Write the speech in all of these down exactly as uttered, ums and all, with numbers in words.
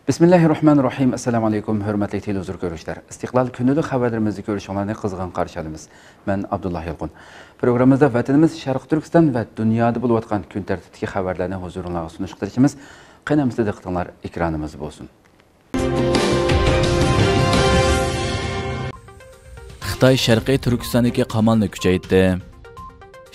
بىسمىللاھىررەھمانىررەھىم. ئەسسالامۇ ئەلەيكۇم، ھۆرمەتلىك تېلېۋىزور كۆرۈشلەر. ئىستىقلال كۈندىلىك خەۋەرلىرىمىزنى كۆرۈشۈڭلارنى قىزغىن قارشى ئالىمىز. مەن ئابدۇللا يالقۇن. پروگراممىمىزدا ۋەتىنىمىز شەرقىي تۈركىستان ۋە دۇنيادا بولۇۋاتقان كۈن تەرتىپتىكى خەۋەرلەرنى ھۇزۇرۇڭلارغا سۇنۇشقا تىرىشىمىز. قېنى ئەمىسە دىققىتىڭلار ئېكرانىمىزدا بولسۇن. خىتاي شەرقىي تۈركىستاندىكى قامالنى كۈچەيتتى.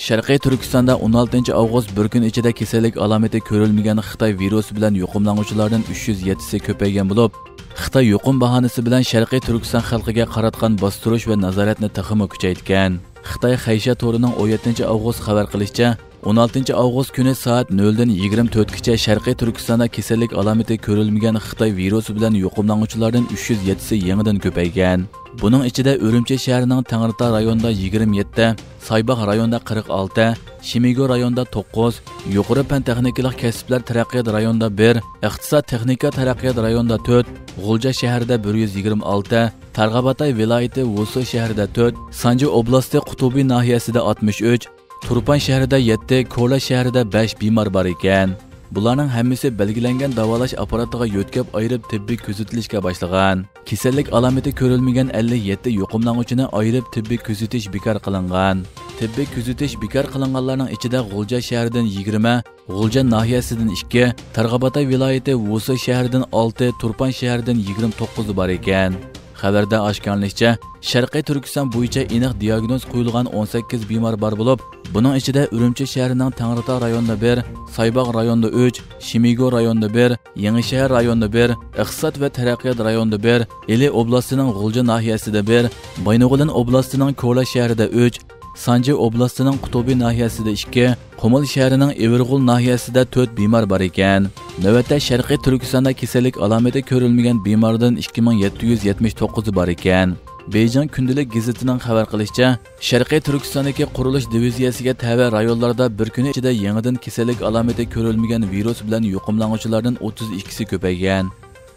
شەرقىي تۈركىستاندا ئون ئالتىنچى ئاۋغۇست بىر كۈن ئىچىدە كېسەللىك ئالامىتى كۆرۈلمىگەن خىتاي ۋىرۇسى بىلەن يۇقۇملانغۇچىلاردىن ئۈچ يۈز يەتتىسى كۆپەيگەن بولۇپ، خىتاي يۇقۇم باھانىسى بىلەن شەرقىي تۈركىستان خەلقىگە قاراتقان باستۇرۇش ۋە نازارەتنى تېخىمۇ كۈچەيتكەن. خىتاي خەيشيا تورىنىڭ ئون يەتتىنچى ئاۋغۇست خەۋەر قىلىشىچە، ئون ئالتىنچى ئاۋغۇست كۈنى سائەت نۆلدىن يىگىرمە تۆتكىچە شەرقىي تۈركىستاندا كېسەللىك ئالامىتى كۆرۈلمىگەن خىتاي ۋىرۇسى بىلەن يۇقۇملانغۇچىلاردىن ئۈچ يۈز يەتتىسى يېڭىدىن كۆپەيگەن. بۇنىڭ ئىچىدە ئۈرۈمچى شەھىرىنىڭ تەڭرىتاغ رايونىدا يىگىرمە يەتتە، سايباغ رايونىدا قىرىق ئالتە، شىمىگۆ رايونىدا توققۇز، يۇقىرى پەن تېخنىكىلىق كەسىپلەر تەرەققىيات رايونىدا بىر، ئىقتىساد تېخنىكا تەرەققىيات رايونىدا تۆت، غۇلجا شەھىرىدە بىر يۈز يىگىرمە ئالتە، تارغاباتاي ۋىلايىتى ۋۇسۇ شەھىرىدە تۆت، سانجى ئوبلاستى قۇتۇبى ناھىيەسىدە ئاتمىش ئۈچ، تۇرپان شەھىرىدە يەتتە، كورلا شەھىرىدە بەش بىمار بار ئىكەن. بۇلارنىڭ ھەممىسى بەلگىلەنگەن داۋالاش ئاپپاراتىغا يۆتكەپ ئايرىپ تېببىي كۆزىتىلىشكە باشلىغان. كېسەللىك ئالامىتى كۆرۈلمىگەن ئەللىك يەتتە يۇقۇملانغۇچىنى ئايرىپ تېببىي كۆزىتىش بىكار قىلىنغان. تېببىي كۆزىتىش بىكار قىلىنغانلارنىڭ ئىچىدە غۇلجا شەھىرىدىن يىگىرمە، غۇلجا ناھىيەسىدىن ئىككى، تارغاباتاي ۋىلايىتى ۋۇسۇ شەھىرىدىن ئالتە، تۇرپان شەھىرىدىن يىگىرمە توققۇزى بار ئىكەن. خەۋەردە ئاشكارىلىنىشىچە، شەرقىي تۈركىستان بويىچە ئېنىق دىياگنوز قويۇلغان ئون سەككىز بىمار بار بولۇپ، بۇنىڭ ئىچىدە ئۈرۈمچى شەھىرىنىڭ تەڭرىتاغ رايونىدا بىر، سايباغ رايونىدا ئۈچ، شىمىگۆ رايونىدا بىر، يېڭىشەھەر رايونىدا بىر، ئىقتىساد ۋە تەرەققىيات رايونىدا بىر، ئىلى ئوبلاستىنىڭ غۇلجا ناھىيەسىدە بىر، بايىنغولىن ئوبلاستىنىڭ كولا شەھىرىدە ئۈچ، سانجى ئوبلاستىنىڭ قۇتۇبى ناھىيەسىدە ئىككى، قۇمۇل شەھىرىنىڭ ئېۋىرغول ناھىيەسىدە تۆت بىمار بار ئىكەن. نۆۋەتتە شەرقىي تۈركىستاندا كېسەللىك ئالامىتى كۆرۈلمىگەن بىماردىن ئىككى مىڭ يەتتە يۈز يەتمىش توققۇزى بار ئىكەن. بېيجىڭ كۈندىلىك گېزىتىنىڭ خەۋەر قىلىشىچە، شەرقىي تۈركىستاندىكى قۇرۇلۇش دىۋىزىيەسىگە تەۋە رايونلاردا بىر كۈنى ئىچىدە يېڭىدىن كېسەللىك ئالامىتى كۆرۈلمىگەن ۋىرۇس بىلەن يۇقۇملانغۇچىلاردىن ئوتتۇز ئىككىسى كۆپەيگەن.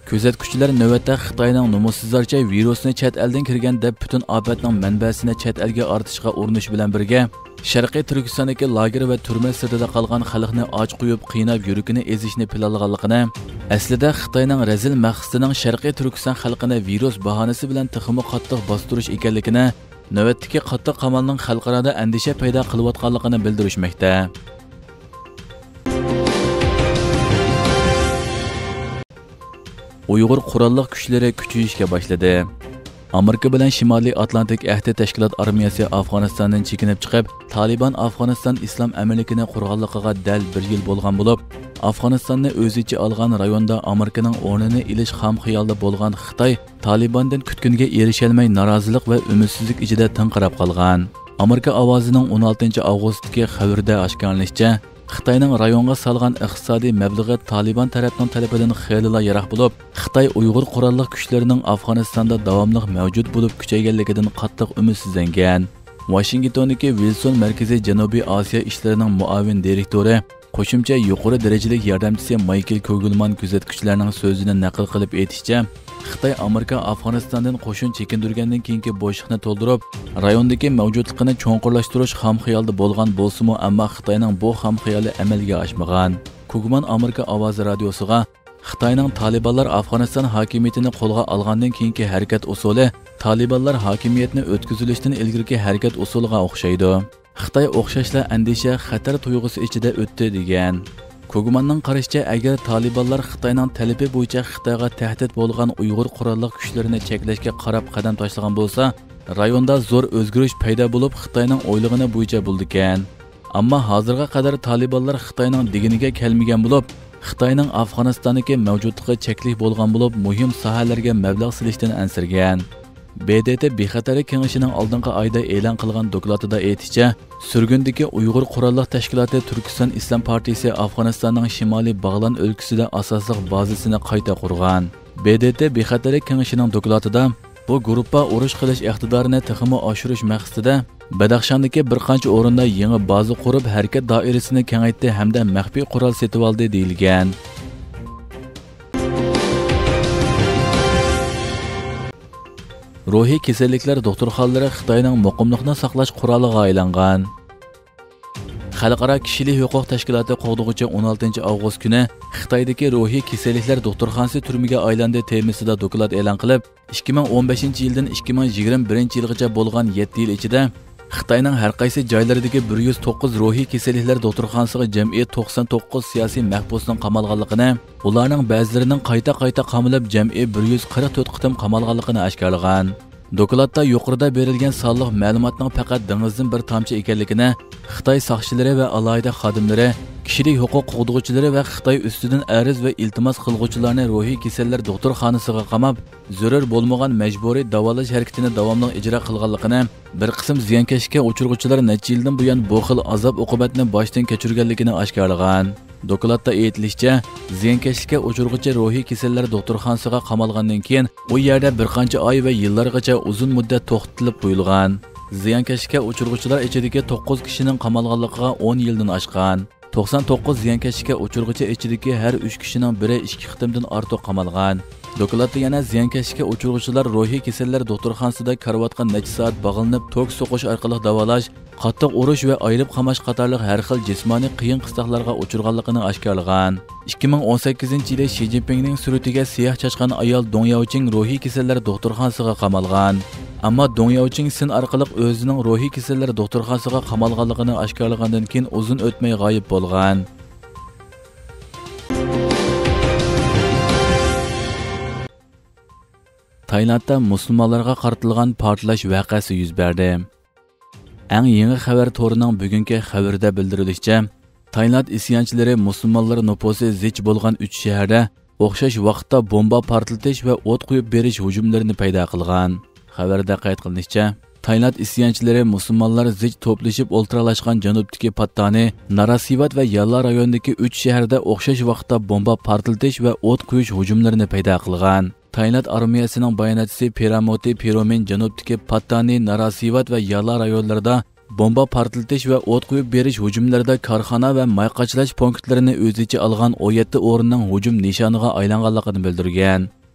كۆزەتكۈچىلەر نۆۋەتتە خىتاينىڭ نومۇسسىزلارچە ۋىرۇسنى چەت ئەلدىن كىرگەن دەپ پۈتۈن ئاپەتنىڭ مەنبەسىنى چەت ئەلگە ئارتىشقا ئۇرۇنۇش بىلەن بىرگە، شەرقىي تۈركىستاندىكى لاگېر ۋە تۈرمە سىرتىدا قالغان خەلقنى ئاچ قويۇپ، قىيناپ، يۈرىكىنى ئېزىشنى پىلانلىغانلىقىنى، ئەسلىدە خىتاينىڭ رەزىل مەقسىتىنىڭ شەرقىي تۈركىستان خەلقىنى ۋىرۇس باھانىسى بىلەن تېخىمۇ قاتتىق باستۇرۇش ئىكەنلىكىنى، نۆۋەتتىكى قاتتىق قامالنىڭ خەلقئارادا ئەندىشە پەيدا قىلىۋاتقانلىقىنى بىلدۈرۈشمەكتە. ئۇيغۇر قوراللىق كۈچلىرى كۈچىيىشكە باشلىدى. ئامېرىكا بىلەن شىمالىي ئاتلانتىك ئەھدى تەشكىلات ئارمىيەسى ئافغانىستاندىن چېكىنىپ چىقىپ، تالىبان ئافغانىستان ئىسلام ئەمىرلىكىنى قۇرغانلىقىغا دەل بىر يىل بولغان بولۇپ، ئافغانىستاننى ئۆز ئىچى ئالغان رايوندا ئامېرىكىنىڭ ئورنىنى ئېلىش خام خىيالىدا بولغان خىتاي تالىباندىن كۈتكىنىگە ئېرىشەلمەي، نارازىلىق ۋە ئۈمىدسىزلىك ئىچىدە تىڭقىراپ قالغان. ئامېرىكا ئاۋازىنىڭ ئون ئالتىنچى ئاۋغۇستتىكى خەۋىرىدە ئاشكارىلىنىشىچە، خىتاينىڭ رايونغا سالغان ئىقتىسادىي مەبلىغى تالىبان تەرەپنىڭ تەلىپىدىن خېلىلا يىراق بولۇپ، خىتاي ئۇيغۇر قوراللىق كۈچلىرىنىڭ ئافغانىستاندا داۋاملىق مەۋجۇت بولۇپ كۈچەيگەنلىكىدىن قاتتىق ئۈمىدسىزلەنگەن. ۋاشىنگتوندىكى ۋىلسون مەركىزى جەنۇبىي ئاسىيا ئىشلىرىنىڭ مۇئاۋىن دىرېكتورى، قوشۇمچە يۇقىرى دەرىجىلىك ياردەمچىسى مايكل كوگلمان كۆزەتكۈچىلەرنىڭ سۆزىنى نەقىل قىلىپ ئېيتىشىچە، خىتاي ئامېرىكا ئافغانىستاندىن قوشۇن چېكىندۈرگەندىن كېيىنكى بوشلۇقنى تولدۇرۇپ، رايوندىكى مەۋجۇتلۇقىنى چوڭقۇرلاشتۇرۇش خام خىيالىدا بولغان بولسىمۇ، ئەمما خىتاينىڭ بۇ خام خىيالى ئەمەلگە ئاشمىغان. كوگمان ئامېرىكا ئاۋازى رادىيوسىغا، خىتاينىڭ تالىبانلار ئافغانىستان ھاكىمىيىتىنى قولغا ئالغاندىن كېيىنكى ھەرىكەت ئۇسۇلى تالىبانلار ھاكىمىيەتنى ئۆتكۈزۈۋېلىشتىن ئىلگىرىكى ھەرىكەت ئۇسۇلىغا ئوخشايدۇ. خىتاي ئوخشاشلا ئەندىشە، خەتەر تۇيغۇسى ئىچىدە ئۆتتى، دېگەن. كوگماننىڭ قارىشىچە، ئەگەر تالىبانلار خىتاينىڭ تەلىپى بويىچە خىتايغا تەھدىت بولغان ئۇيغۇر قوراللىق كۈچلىرىنى چەكلەشكە قاراپ قەدەم تاشلىغان بولسا، رايوندا زور ئۆزگىرىش پەيدا بولۇپ، خىتاينىڭ ئويلىغىنى بويىچە بولىدىكەن. ئەمما ھازىرغا قەدەر تالىبانلار خىتاينىڭ دېگىنىگە كەلمىگەن بولۇپ، خىتاينىڭ ئافغانىستاندىكى مەۋجۇتلۇقى چەكلىك بولغان بولۇپ، مۇھىم ساھەلەرگە مەبلەغ سېلىشتىن ئەنسىرىگەن. ب د ت بىخەتەرلىك كېڭىشىنىڭ ئالدىنقى ئايدا ئېلان قىلغان دوكلاتىدا ئېيتىشىچە، سۈرگۈندىكى ئۇيغۇر قوراللىق تەشكىلاتى تۈركىستان ئىسلام پارتىيىسى ئافغانىستاننىڭ شىمالىي باغلان ئۆلكىسىدە ئاساسلىق بازىسىنى قايتا قۇرغان. ب د ت بىخەتەرلىك كېڭىشىنىڭ دوكلاتىدا، بۇ گۇرۇپپا ئۇرۇش قىلىش ئىقتىدارىنى تېخىمۇ ئاشۇرۇش مەقسىتىدە، بەدەخشاندىكى بىر قانچە ئورۇندا يېڭى بازا قۇرۇپ، ھەرىكەت دائىرىسىنى كېڭەيتتى ھەمدە مەخپىي قورال سېتىۋالدى، دېيىلگەن. روھىي كېسەللىكلەر دوختۇرخانىلىرى خىتاينىڭ مۇقىملىقنى ساقلاش قورالىغا ئايلانغان. خەلقئارا كىشىلىك ھوقۇق تەشكىلاتى قوغدىغۇچى ئون ئالتىنچى ئاۋغۇست كۈنى خىتايدىكى روھىي كېسەللىكلەر دوختۇرخانىسى تۈرمىگە ئايلاندى تېمىسىدا دوكلات ئېلان قىلىپ، ئىككى مىڭ ئون بەشىنچى يىلدىن ئىككى مىڭ يىگىرمە بىرىنچى يىلغىچە بولغان يەتتە يىل ئىچىدە خىتاينىڭ ھەر قايسى جايلىرىدىكى بىر يۈز توققۇز روھىي كېسەللىكلەر دوختۇرخانىسىغا جەمئىي توقسان توققۇز سىياسىي مەھبۇسنىڭ قامالغانلىقىنى، ئۇلارنىڭ بەزىلىرىنىڭ قايتا-قايتا قامىلىپ، جەمئىي بىر يۈز قىرىق تۆت قېتىم قامالغانلىقىنى ئاشكارىلىغان. دوكلاتتا يۇقىرىدا بېرىلگەن سانلىق مەلۇماتنىڭ پەقەت دېڭىزدىن بىر تامچە ئىكەنلىكىنى، خىتاي ساقچىلىرى ۋە ئالاھىدە خادىملىرى، كىشىلىك ھوقۇق قوغدىغۇچىلىرى ۋە خىتاي ئۈستىدىن ئەرز ۋە ئىلتىماس قىلغۇچىلارنى روھىي كېسەللەر دوختۇرخانىسىغا قاماپ، زۆرۈر بولمىغان مەجبۇرىي داۋالاش ھەرىكىتىنى داۋاملىق ئىجرا قىلغانلىقىنى، بىر قىسىم زىيانكەشلىككە ئۇچرىغۇچىلار نەچچە يىلدىن بۇيان بۇ خىل ئازاب-ئوقۇبەتنى باشتىن كەچۈرگەنلىكىنى ئاشكارىلىغان. دوكلاتتا ئېيتىلىشىچە، زىيانكەشلىككە ئۇچرىغۇچى روھىي كېسەللەر دوختۇرخانىسىغا قامالغاندىن كېيىن، ئۇ يەردە بىر قانچە ئاي ۋە يىللارغىچە ئۇزۇن مۇددەت توختىتىلىپ قويۇلغان. زىيانكەشلىككە ئۇچرىغۇچىلار ئىچىدىكى توققۇز كىشىنىڭ قامالغانلىقىغا ئون يىلدىن ئاشقان. توقسان توققۇز زىيانكەشلىككە ئۇچرىغۇچى ئىچىدىكى ھەر ئۈچ كىشىنىڭ بىرى ئىككى قېتىمدىن ئارتۇق قامالغان. دوكلاتتا يەنە زىيانكەشلىككە ئۇچرىغۇچىلار روھىي كېسەللەر دوختۇرخانىسىدا كارىۋاتقا نەچچە سائەت باغلىنىپ توك سوقۇش ئارقىلىق داۋالاش، قاتتىق ئۇرۇش ۋە ئايرىپ قاماش قاتارلىق ھەر خىل جىسمانىي قىيىن قىستاقلارغا ئۇچرىغانلىقىنى ئاشكارىلىغان. ئىككى مىڭ ئون سەككىزىنچى يىلى شى جىنپىڭنىڭ سۈرىتىگە سىياھ چاچقان ئايال دۇڭ ياۋچىڭ روھىي كېسەللەر دوختۇرخانىسىغا قامالغان. ئەمما دۇڭ ياۋچىڭ سىن ئارقىلىق ئۆزىنىڭ روھىي كېسەللەر دوختۇرخانىسىغا قامالغانلىقىنى ئاشكارىلىغاندىن كېيىن ئۇزۇن ئۆتمەي غايىب بولغان. تايلاندتا مۇسۇلمانلارغا قارىتىلغان پارتلاش ۋەقەسى يۈز بەردى. ئەڭ يېڭى خەۋەر تورىنىڭ بۈگۈنكى خەۋىرىدە بىلدۈرۈلۈشىچە، تايلاند ئىسيانچىلىرى مۇسۇلمانلار نوپۇسى زىچ بولغان ئۈچ شەھەردە ئوخشاش ۋاقىتتا بومبا پارتلىتىش ۋە ئوت قويۇپ بېرىش ھۇجۇملىرىنى پەيدا قىلغان. خەۋەردە قەيت قىلىنىشىچە، تايلاند ئىسيانچىلىرى مۇسۇلمانلار زىچ توپلىشىپ ئولتۇراقلاشقان جەنۇبتىكى پاتتانى، ناراسىۋات ۋە يالا رايونىدىكى ئۈچ شەھەردە ئوخشاش ۋاقىتتا بومبا پارتلىتىش ۋە ئوت قويۇش ھۇجۇملىرىنى پەيدا قىلغان. تايلاند ئارمىيەسىنىڭ باياناتچىسى پىراموتى پىرومىن جەنۇبتىكى پاتتانى، ناراسىۋات ۋە يالا رايونلىرىدا بومبا پارتلىتىش ۋە ئوت قويۇپ بېرىش ھۇجۇملىرىدا كارخانا ۋە ماي قاچىلاش پونكىتلىرىنى ئۆز ئىچىگە ئالغان ئون يەتتە ئورۇننىڭ ھۇجۇم نىشانىغا ئايلانغانلىقىنى بىلدۈرگەن.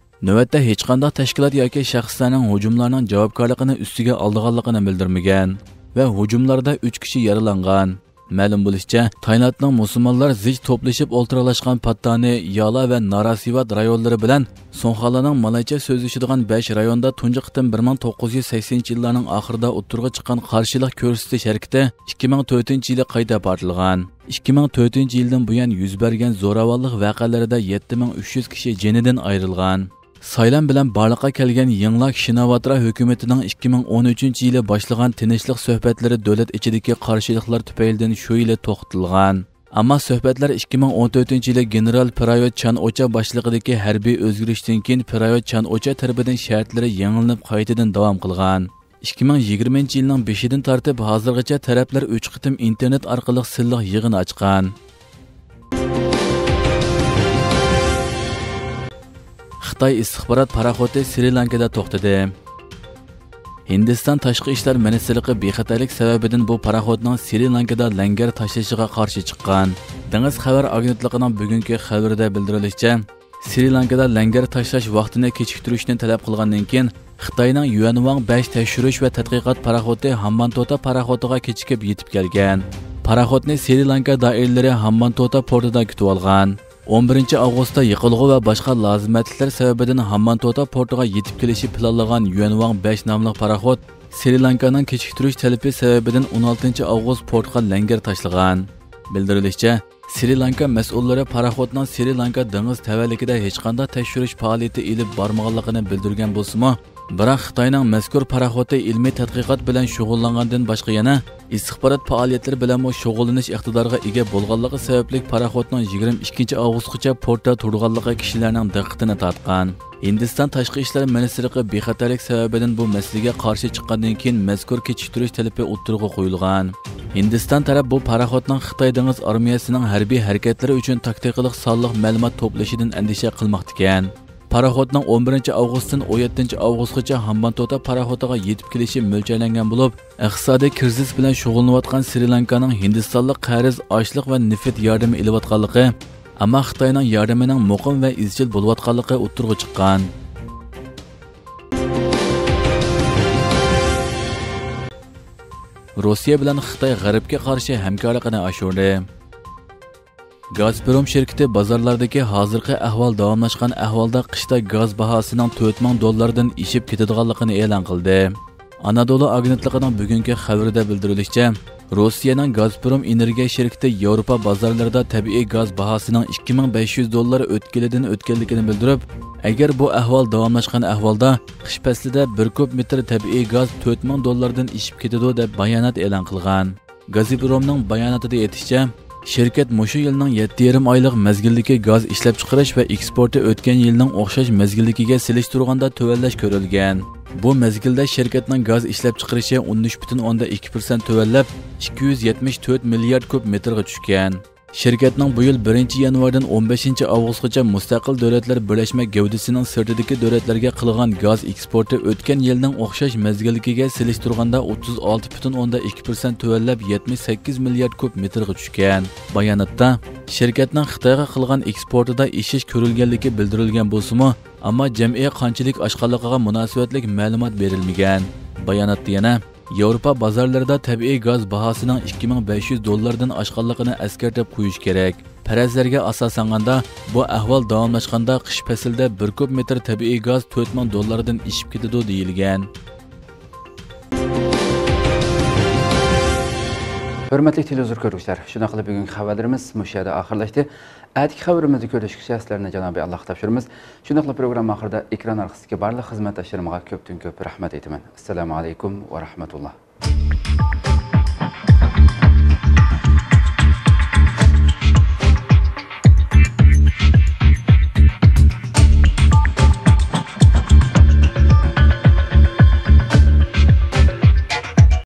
نۆۋەتتە ھېچقانداق تەشكىلات ياكى شەخسلەرنىڭ ھۇجۇملارنىڭ جاۋابكارلىقىنى ئۈستىگە ئالىدىغانلىقىنى بىلدۈرمىگەن ۋە ھۇجۇملاردا ئۈچ كىشى يارىلانغان. مەلۇم بولۇشىچە، تايلاندنىڭ مۇسۇلمانلار زىچ توپلىشىپ ئولتۇراقلاشقان پاتتانى، يالا ۋە ناراسىۋات رايونلىرى بىلەن سۇڭخالىنىڭ مالايچە سۆزلىشىدىغان بەش رايوندا تۇنجى قېتىم بىر مىڭ توققۇز يۈز سەكسىنىنچى يىللارنىڭ ئاخىرىدا ئوتتۇرىغا چىققان قارشىلىق كۆرسىتىش ھەرىكىتى ئىككى مىڭ تۆتىنچى يىلى قايتا پارتلىغان. ئىككى مىڭ تۆتىنچى يىلدىن بۇيان يۈز بەرگەن زوراۋانلىق ۋەقەلىرىدە يەتتە مىڭ ئۈچ يۈز كىشى جېنىدىن ئايرىلغان. سايلام بىلەن بارلىققا كەلگەن يىڭلاك شىناۋاترا ھۆكۈمىتىنىڭ ئىككى مىڭ ئون ئۈچىنچى يىلى باشلىغان تىنچلىق سۆھبەتلىرى دۆلەت ئىچىدىكى قارشىلىقلار تۈپەيلىدىن شۇ يىلى توختىتىلغان. ئەمما سۆھبەتلەر ئىككى مىڭ ئون تۆتىنچى يىلى گېنېرال پرايوت چان ئوچا باشچىلىقىدىكى ھەربىي ئۆزگىرىشتىن كېيىن پرايوت چان ئوچا تەرىپىدىن شەرتلىرى يېڭىلىنىپ قايتىدىن داۋام قىلغان. ئىككى مىڭ يىگىرمىنچى يىلنىڭ بېشىدىن تارتىپ ھازىرغىچە تەرەپلەر ئۈچ قېتىم ئىنتېرنېت ئارقىلىق سىرلىق يىغىن ئاچقان. خىتاي ئىستىخبارات پاراخوتى سرى لانكىدا توختىدى. ھىندىستان تاشقى ئىشلار مىنىستىرلىقى بىخەتەرلىك سەۋەبىدىن بۇ پاراخوتنىڭ سرى لانكىدا لەڭگەر تاشلىشىغا قارشى چىققان. دېڭىز خەۋەر ئاگېنتلىقىنىڭ بۈگۈنكى خەۋىرىدە بىلدۈرۈلۈشىچە، سرى لانكىدا لەڭگەر تاشلاش ۋاقتىنى كېچىكتۈرۈشنى تەلەپ قىلغاندىن كېيىن، خىتاينىڭ يۈەنۋاڭ بەش تەكشۈرۈش ۋە تەتقىقات پاراخوتى ھامبانتوتا پاراخوتىغا كېچىكىپ يېتىپ كەلگەن. پاراخوتنى سرى لانكا دائىرىلىرى ھامبانتوتا پورتىدا كۈتۈۋالغان. ئون بىرىنچى ئاۋغۇستتا يېقىلغۇ ۋە باشقا لازىمەتلىكلەر سەۋەبىدىن ھامبانتوتا پورتىغا يېتىپ كېلىشى پىلانلىغان يۈەنۋاڭ بەش ناملىق پاراخوت سرى لانكانىڭ كېچىكتۈرۈش تەلىپى سەۋەبىدىن ئون ئالتىنچى ئاۋغۇست پورتقا لەڭگەر تاشلىغان. بىلدۈرۈلۈشىچە، سرى لانكا مەسئۇللىرى پاراخوتنىڭ سرى لانكا دېڭىز تەۋەلىكىدە ھېچقانداق تەكشۈرۈش پائالىيىتى ئېلىپ بارمىغانلىقىنى بىلدۈرگەن بولسىمۇ، بىراق خىتاينىڭ مەزكۇر پاراخوتى ئىلمىي تەتقىقات بىلەن شۇغۇللانغاندىن باشقا يەنە ئىستىخبارات پائالىيەتلىرى بىلەنمۇ شۇغۇللىنىش ئىقتىدارىغا ئىگە بولغانلىقى سەۋەبلىك پاراخوتنىڭ يىگىرمە ئىككىنچى ئاۋغۇستقىچە پورتتا تۇرىدىغانلىقى كىشىلەرنىڭ دىققىتىنى تارتقان. ھىندىستان تاشقى ئىشلار مىنىستىرلىقى بىخەتەرلىك سەۋەبىدىن بۇ مەسىلىگە قارشى چىققاندىن كېيىن مەزكۇر كېچىكتۈرۈش تەلىپى ئوتتۇرىغا قويۇلغان. ھىندىستان تەرەپ بۇ پاراخوتنىڭ خىتاي دېڭىز ئارمىيەسىنىڭ ھەربىي ھەرىكەتلىرى ئۈچۈن تاكتىكىلىق سانلىق مەلۇمات توپلىشىدىن ئەندىشە قىلماقتىكەن. پاراخوتنىڭ ئون بىرىنچى ئاۋغۇستتىن ئون يەتتىنچى ئاۋغۇستقىچە ھامبانتوتا پاراخوتىغا يېتىپ كېلىشى مۆلچەرلەنگەن بولۇپ، ئىقتىسادىي كىرىزىس بىلەن شۇغۇللىنىۋاتقان سرى لانكانىڭ ھىندىستانلىق قەرز، ئاشلىق ۋە نېفىت ياردىمى ئېلىۋاتقانلىقى، ئەمما خىتاينىڭ ياردىمىنىڭ مۇقىم ۋە ئىزچىل بولۇۋاتقانلىقى ئوتتۇرىغا چىققان. روسىيە بىلەن خىتاي غەربكە قارشى ھەمكارلىقىنى ئاشۇردى. گازپروم شىركىتى بازارلاردىكى ھازىرقى ئەھۋال داۋاملاشقان ئەھۋالدا قىشتا گاز باھاسىنىڭ تۆت مىڭ دوللاردىن ئېشىپ كېتىدىغانلىقىنى ئېلان قىلدى. ئانادولۇ ئاگېنتلىقىنىڭ بۈگۈنكى خەۋىرىدە بىلدۈرۈلۈشىچە، روسىيەنىڭ گازپروم ئېنېرگىيە شىركىتى ياۋروپا بازارلىرىدا تەبىئىي گاز باھاسىنىڭ ئىككى مىڭ بەش يۈز دوللار ئۆتكىلىدىن ئۆتكەنلىكىنى بىلدۈرۈپ، ئەگەر بۇ ئەھۋال داۋاملاشقان ئەھۋالدا، قىش پەسلىدە بىر كۇب مېتىر تەبىئىي گاز تۆت مىڭ دوللاردىن ئېشىپ كېتىدۇ، دەپ بايانات ئېلان قىلغان. گازپرومنىڭ باياناتىدا ئېيتىشىچە، شىركەت مۇشۇ يىلنىڭ يەتتە يېرىم ئايلىق مەزگىلدىكى گاز ئىشلەپچىقىرىش ۋە ئېكسپورتى ئۆتكەن يىلنىڭ ئوخشاش مەزگىلدىكىگە سېلىشتۇرغاندا تۆۋەنلەش كۆرۈلگەن. بۇ مەزگىلدە شىركەتنىڭ گاز ئىشلەپچىقىرىشى ئون ئۈچ پۈتۈن ئوندىن ئىككى پىرسەنت تۆۋەنلەپ، ئىككى يۈز يەتمىش تۆت مىليارد كۇب مېتىرغا چۈشكەن. شىركەتنىڭ بۇ يىل بىرىنچى يانۋاردىن ئون بەشىنچى ئاۋغۇستقىچە مۇستەقىل دۆلەتلەر بىرلەشمە گەۋدىسىنىڭ سىرتىدىكى دۆلەتلەرگە قىلغان گاز ئېكسپورتى ئۆتكەن يىلنىڭ ئوخشاش مەزگىلدىكىگە سېلىشتۇرغاندا ئوتتۇز ئالتە پۈتۈن ئوندىن ئىككى پىرسەنت تۆۋەنلەپ، يەتمىش سەككىز مىليارد كۇب مېتىرغا چۈشكەن. باياناتتا، شىركەتنىڭ خىتايغا قىلغان ئېكسپورتىدا ئېشىش كۆرۈلگەنلىكى بىلدۈرۈلگەن بولسىمۇ، ئەمما جەمئىي قانچىلىك ئاشقانلىقىغا مۇناسىۋەتلىك مەلۇمات بېرىلمىگەن. باياناتتا يەنە، ياۋروپا بازارلىرىدا تەبىئىي گاز باھاسىنىڭ ئىككى مىڭ بەش يۈز دوللاردىن ئاشقانلىقىنى ئەسكەرتىپ قويۇش كېرەك. پەرەزلەرگە ئاساسلانغاندا، بۇ ئەھۋال داۋاملاشقاندا، قىش پەسلىدە بىر كۇب مېتىر تەبىئىي گاز تۆت مىڭ دوللاردىن ئېشىپ كېتىدۇ، دېيىلگەن. ھۆرمەتلىك تېلېۋىزور كۆرگۈچىلەر، شۇنداقلا بۈگۈنكى خەۋەرلىرىمىز مۇشۇ يەردە ئاخىرلاشتى. ئەتىكى خەۋىرىمىزدە كۆرۈشكىچە سىلەرنى جانابى ئاللاغا تاپشۇرىمىز. شۇنداقلا پروگرامما ئاخىرىدا ئېكران ئارقىسىدىكى بارلىق خىزمەتداشلىرىمغا كۆپتىن كۆپ رەھمەت ئېيتىمەن. ئەسسالامۇ ئەلەيكۇم ۋە رەھمەتۇللا.